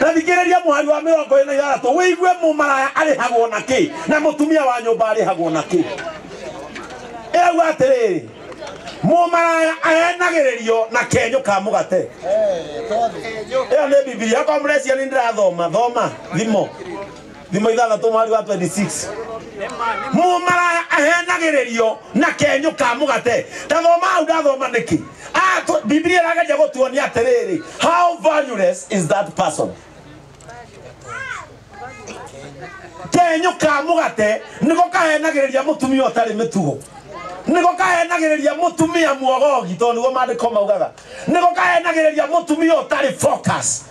Ta thikĩrĩria mũhari wa 46 wĩigue mũmaraya arĩhagwo na kĩ na mũtumia wa nyũmba arĩhagwo na kĩ. Ĩrauga atĩrĩrĩ, mũmaraya ahenagĩrĩrio na kenyũ ka mũgate. Ĩyo nĩ Bibilia. Akorwo mũrecia nĩ ndĩrathoma, thoma thimo. Thimo 6 mũhari wa 26. Mũmaraya ahenagĩrĩrio na kenyũ ka mũgate. Ta thoma hau ndathoma nĩkĩ? Bibilia ĩrageria gũtuonia atĩrĩrĩ, how valueless is that person? Kenyũ ka mũgate nĩko kahenagĩrĩria mũtumia ũtarĩ mĩtugo. Nĩko kahenagĩrĩria mũtumia muogogi, tondũ nĩguo maandĩko maugaga. Nĩko kahenagĩrĩria mũtumia ũtarĩ focus.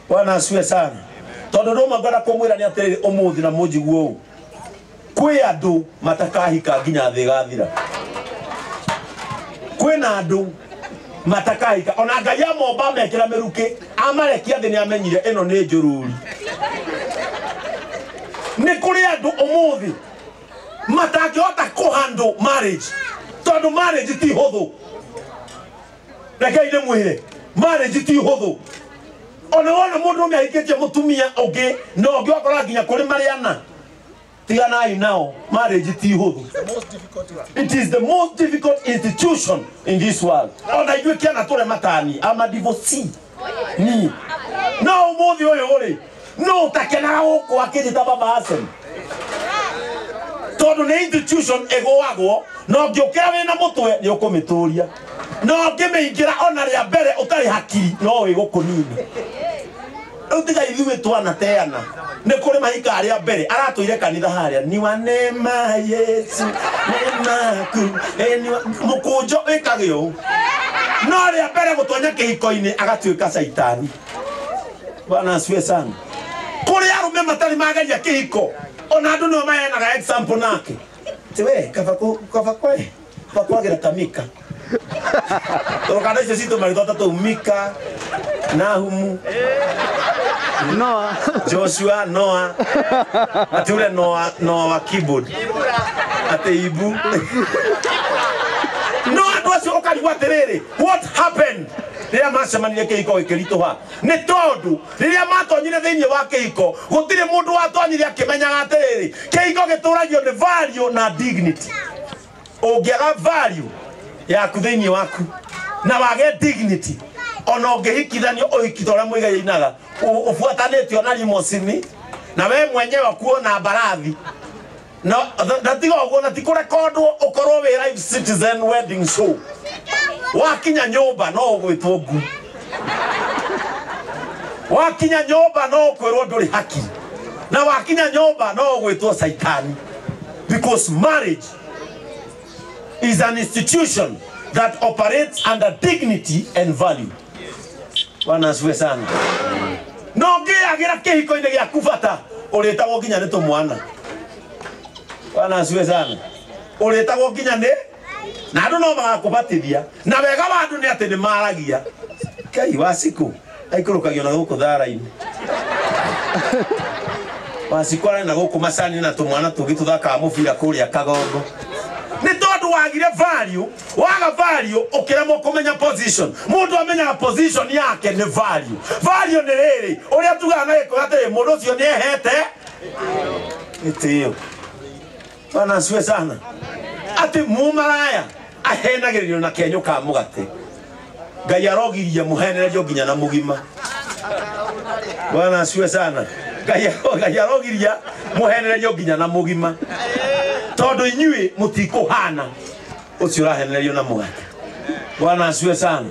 Bwana asifiwe sana. Tondũ ndũma ngwenda kũmwĩra nĩ atĩrĩrĩ ũmũthĩ na mũnjigue ũũ, kwĩ andũ matakahika nginya thĩ ĩgathira. Kwĩna andũ matakahika ona Ngai amomba amekĩra mĩrukĩ amarekia thĩ nĩamenyire ĩno nĩ njũrũri. Nĩ kũrĩ andũ ũmũthĩ matangĩhota kũhandle marriage tondũ marriage ti hũthũ. Rekei ndĩmwĩre, marriage ti hũthũ. Ona wona mũndũ ũmwe ahikĩtie mũtumia ũngĩ na ũngĩ wakora nginya kũrĩ marĩana, tiganai nao, marriage ti hũthũ. It is the most difficult institution in this world. Ona ithuĩ kĩana tũrĩ matani, I'm a divorcee. Ni. No ũmũthĩ ũyũ ũrĩ, no ũtakenaga gũkũ akĩnjĩta Baba Hassan. Tondũ nĩ institution ĩgũagwo, na ũngĩũkĩra wĩna mũtwe nĩ ũkũmĩtũria. Na ũngĩmĩingĩra ona rĩa mbere ũtarĩ hakiri no ĩgũkũnina. Rĩu tiga ithuĩ twanateana. Nĩ kũrĩ mahika arĩa mbere aratũire kanitha harĩa ni wa neema Yesu nemaku mũkũnjo wĩkage ũũ, no rĩa mbere gũtonya kĩhiko-inĩ agatuĩka caitani. Bwana asifiwe sana. Kũrĩ arũme matarĩ mageria kĩhiko ona andũ nĩo maheanaga example nake. Ti we kaba kwe kaba kwagĩra ta Mika. Tondũ icio citũ marĩtwa ta tũu Mika, Nahumu, Noah, Joshua, Noah, ati ule Noah, Noah wa keyboard, ati Ibu. No andũ acio ũkarigwo atĩrĩrĩ, what happened? Rĩrĩa macemanirie kĩhiko gĩkĩritũha nĩ tondũ rĩrĩa matonyire thĩinĩ wa kĩhiko gũtirĩ mũndũ watonyire akĩmenyaga atĩrĩrĩ kĩhiko gĩtũragio nĩ value na dignity. Ũngĩaga value yaku thĩinĩ waku na wage dignity, ona ũngĩhikithanio ũhikitho ũrĩa Muigai ainaga ũbuatanĩtio na limousine na we mwenyewe kuona mbarathi na tiga ũguo na ti kũrekondwo ũkorwo wĩ live citizen wedding show. Wakinya nyũmba no ũgwĩtwo ngui, wakinya nyũmba no ũkwĩrwo ndũrĩ haki, na wakinya nyũmba no ũgwĩtwo caitani. Because marriage is an institution that operates under dignity and value. Bwana asifiwe sana. No ngĩagĩra kĩhiko-inĩ gĩaku bata ũrĩtagwo nginya nĩ tũmwana. Bwana asifiwe sana. Ũrĩtagwo nginya nĩ na andũ no magakũbatithia, na wega wa andũ nĩ atĩ nĩ maragia. Kai Wacikũ aikũrũkagio na gũkũ thara-inĩ. Wacikũ arĩ na gũkũ macani na tũmwana tũngĩ tũthakaga mũbira kũrĩa Kagongo. Nĩ tondũ wagire value, waga value ũkĩremwo kũmenya position. Mũndũ amenyaga position yake nĩ value. Value nĩ rĩrĩ, ũrĩa tugaga na Gĩkũyũ atĩrĩ, mũndũ ũcio nĩ ehete gĩtĩo. Bwana asifiwe sana. Atĩ mũmaraya ahenagĩrĩrio na kenyũ ka mũgate. Ngai arogiria mũhenererio nginya na mũgima. Bwana asifiwe sana. Ngai arogiria mũhenererio nginya na mũgima. Tondũ inyuĩ mũtikũhana ũcio ũrahenererio na mũgate. Bwana asifiwe sana.